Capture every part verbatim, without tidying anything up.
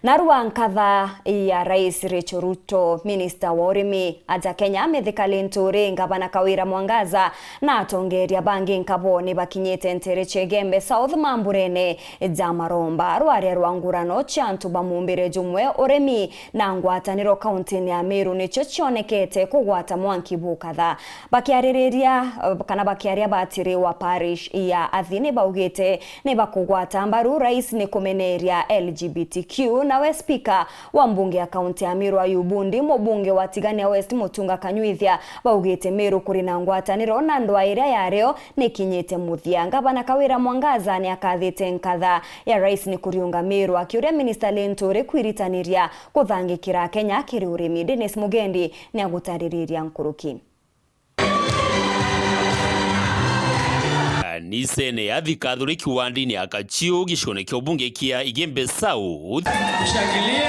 Narua nkatha ya Rais Rachel Ruto, Minista wa Urimi, aja Kenya Mithika Linturi, Ngavana Kawira Mwangaza na atongeria bangi nkabo ni bakinyite ntere cia Igembe South mamburene ja Maromba. Rwaria rwa ngurano cia antu ba mumbire jumwe, urimi na ngwataniro kauntini ya Meru nicio cionekete kugwata mwanki bukatha. Bakiaririria, eh, kana bakiaria batiri wa parish ya Athi ni baugite ni bakugwata mbaru rais ni kumeneria L G B T Q, nawe speaker wa mbunge ya kaunti ya Meru Ayubu Ndi, mubunge wa Tigania West Mutunga Kanyuithia baugite Meru kuri na ngwataniro na ndwaa iria yario nikinyite muthia. Ngavana Kawira Mwangaza ni akathite nkatha ya rais ni kuriunga Meru, akiuria Minista Linturi kwiritaniria kuthangikira Kenya kiri urimi. Dennis Mugendi ni agutaririria nkuruki. Kanisene ya Thika Athuri kiwandini ya Kachiu gicione kia ubunge kia Igembe South, Tushangilie.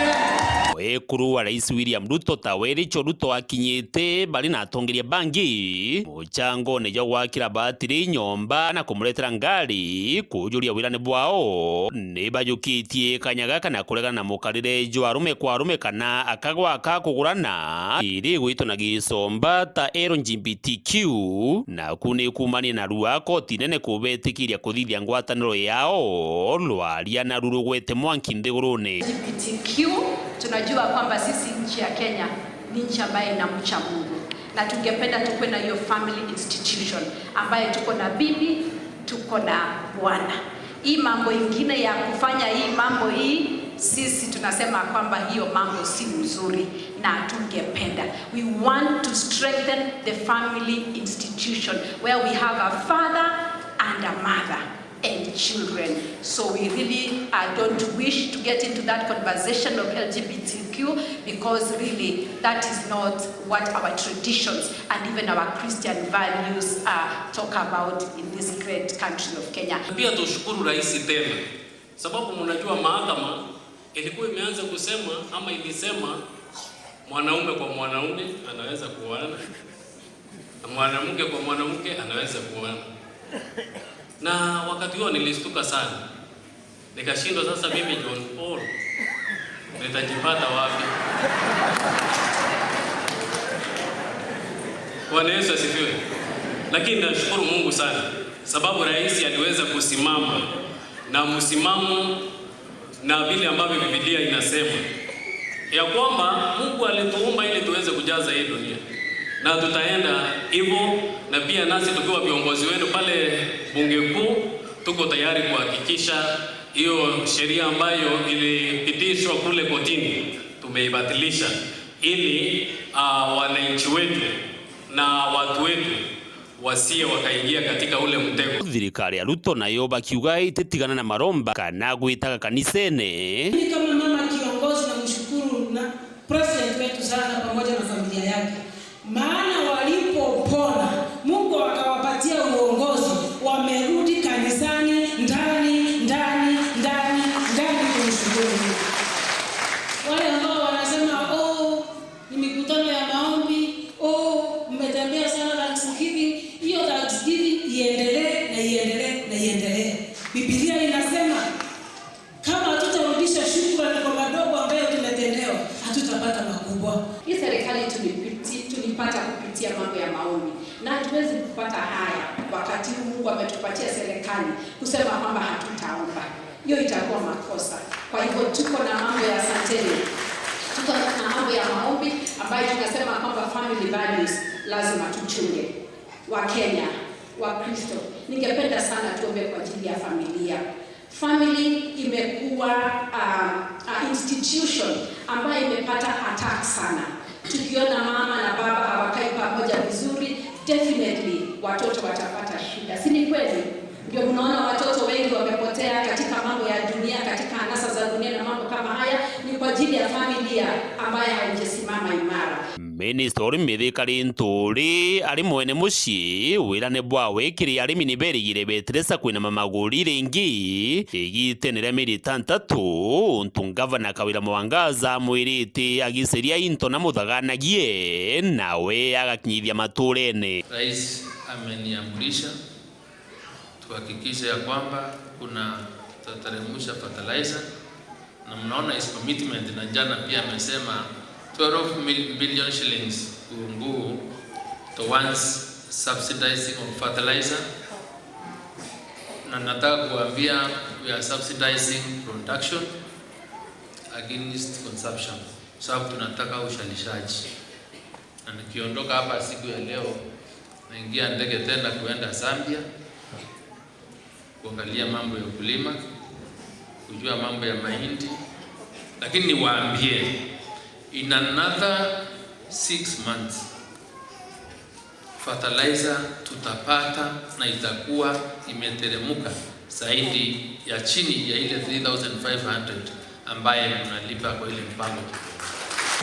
Mwekuru wa Rais William Ruto tawe Rachel Ruto akinyite bari na atongeria bangi muchangone jwa gwakira batiri nyomba na kumuretera ngari kujuria wirane bwao. Ni bajukitie kanya gaka na kuregana na mukarire jwa arume kwa arume kana akagwaka kugurana iri gwitwa na gicomba ta L G B T Q, naku ni kumania na rua koti nene kubetikiria kuthithia ngwataniro yao, rwaria na rurugwete mwanki nthigurune. L G B T Q, tunajua kwamba sisi nchi ya Kenya ni nchi ambayo inamcha Mungu, na tungependa tukuwe na hiyo family institution ambaye tuko na bibi, tuko na bwana. Hii mambo ingine ya kufanya hii mambo hii, sisi tunasema kwamba hiyo mambo si mzuri na hatungependa. We want to strengthen the family institution where we have a father and a mother and children. So we really, uh, don't wish to get into that conversation of L G B T Q, because really that is not what our traditions and even our Christian values, uh, talk about in this great country of Kenya. Pia tushukuru rais tena, sababu mnajua mahakama ilikuwa imeanza kusema ama ilisema mwanaume kwa mwanaume anaweza kuoana, na mwanamke kwa mwanamke anaweza kuoana. Na wakati huo nilistuka sana. Nikashindwa sasa, mimi John Paul nitajipata wapi? Bwana Yesu asifiwe. Lakini nashukuru Mungu sana, sababu rais aliweza kusimama na msimamo na vile ambavyo Biblia inasema ya kwamba Mungu alituumba ili tuweze kujaza hii dunia, na tutaenda hivyo. Na pia nasi tukiwa viongozi wenu pale Bunge Kuu, tuko tayari kuhakikisha hiyo sheria ambayo ilipitishwa kule kotini tumeibatilisha, ili, ah, wananchi wetu na watu wetu wasie wakaingia katika ule mtego. Thirikari ya Ruto nayo bakiuga ititigana na maromba kana gwitaga kanisene. Mimi kama mama kiongozi, namshukuru na president wetu sana pamoja na familia yake, maana walipopona Mungu akawapatia uongozi, wamerudi kanisani ndani, ndani, ndani, ndani kumshukuru Mungu. Wale ambao wanasema, "Oh, ni mikutano ya maombi, oh, mmetembea sana Thanksgiving," hiyo Thanksgiving iendelee na iendelee na iendelee. Biblia inasema kama hatutarudisha shukrani kwa madogo ambayo tumetendewa, hatutapata makubwa. Hii serikali tulipiti-, tulipata kupitia mambo ya maombi, na hatuwezi kupata haya wakati huu Mungu ametupatia serikali kusema kwamba hatutaomba. Hiyo itakuwa makosa. Kwa hivyo tuko na mambo ya, asanteni, tuko na mambo ya maombi ambayo tunasema kwamba family values lazima tuchunge. Wa Kenya, wa Kristo, ningependa sana tuombe kwa ajili ya familia. Family imekuwa, um, a institution ambayo imepata attack sana. Tukiona mama na baba hawakai pamoja vizuri, definitely watoto watapata shida. Si ni kweli? Ndio mnaona watoto wengi wamepotea katika mambo ya dunia, katika anasa za dunia na mambo kama haya, ni kwa ajili ya familia ambayo haijasimama imara. Minista uri Mithika Linturi ari mwene mucii, wirane bwawe kiri arimi ni berigire beteresa kwina mamaguri ringi igitene ria mieri itantatu, untu ngavana Kawira Mwangaza amwirite agiceria into na muthaganagie, nawe agakinyithia maturene. Rais ameniamrisha tuhakikishe ya kwamba kuna tutateremsha fertilizer Na mnaona his commitment, na jana pia amesema twelve mil-, billion shillings will go towards subsidizing of fertilizer. Na nataka kuambia, we are subsidizing production against consumption, sababu tunataka uzalishaji. Na nikiondoka hapa siku ya leo, naingia ndege tena kuenda Zambia, kuangalia mambo ya ukulima, kujua mambo ya mahindi. Lakini niwaambie, in another six months, fertilizer tutapata na itakuwa imeteremuka zaidi ya, chini ya ile three thousand five hundred ambaye mnalipa kwa ile mpango.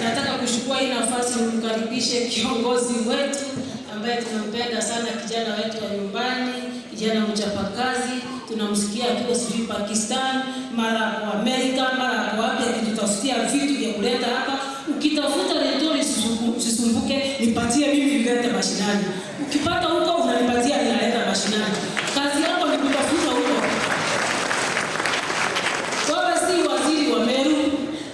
Nataka kuchukua hii nafasi nimkaribishe kiongozi wetu ambaye tunampenda sana, kijana wetu wa nyumbani, kijana mchapakazi. Tunamsikia akiwa sijui Pakistan, mara ako Amerika, mara ako wapi, akitutafutia vitu vya kuleta hapa. Ukitafuta Linturi, usisumbu-, usisumbuke, nipatie mimi, nilete mashinani. Ukipata huko, unanipatia, ninaleta mashinani. Kazi yako ni kutafuta huko. Wewe si waziri wa Meru,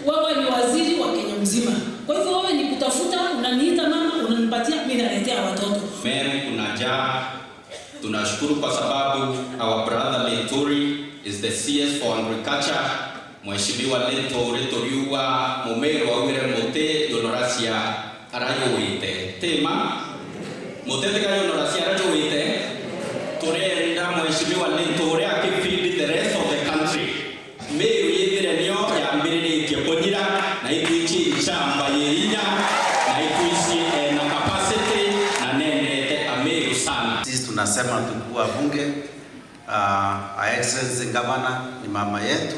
wewe ni waziri wa Kenya mzima. Kwa hivyo wewe ni kutafuta, unaniita mama, unanipatia, mimi naletea watoto. Meru kuna njaa. Tunashukuru kwa sababu our brother Linturi is the C S for agriculture. Mheshimiwa Linturi, turiuga Mumeru aumire muti, yunoracia arayuite. Tima? Muti tiga yunoracia arayuite. Turenda Mheshimiwa Linturi aki feed the rest of the country. Meru yithire nio yambiriritie kunyira, na itwici nchamba yi inya, na itwici ena capacity, na nendete Ameru sana. Sisi tunasema tukiwa bunge, ah, Her Excellency Governor ni mama yetu,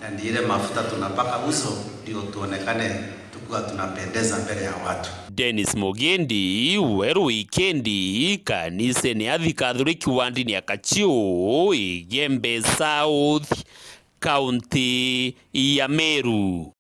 na ndiye ile mafuta tunapaka uso ndio tuonekane tukiwa tunapendeza mbele ya watu. Dennis Mugendi, Weru Wikendi, kanisene ya Athi Kathoriki wa ndini ya Kaciu, Igembe South, kaunti ya Meru.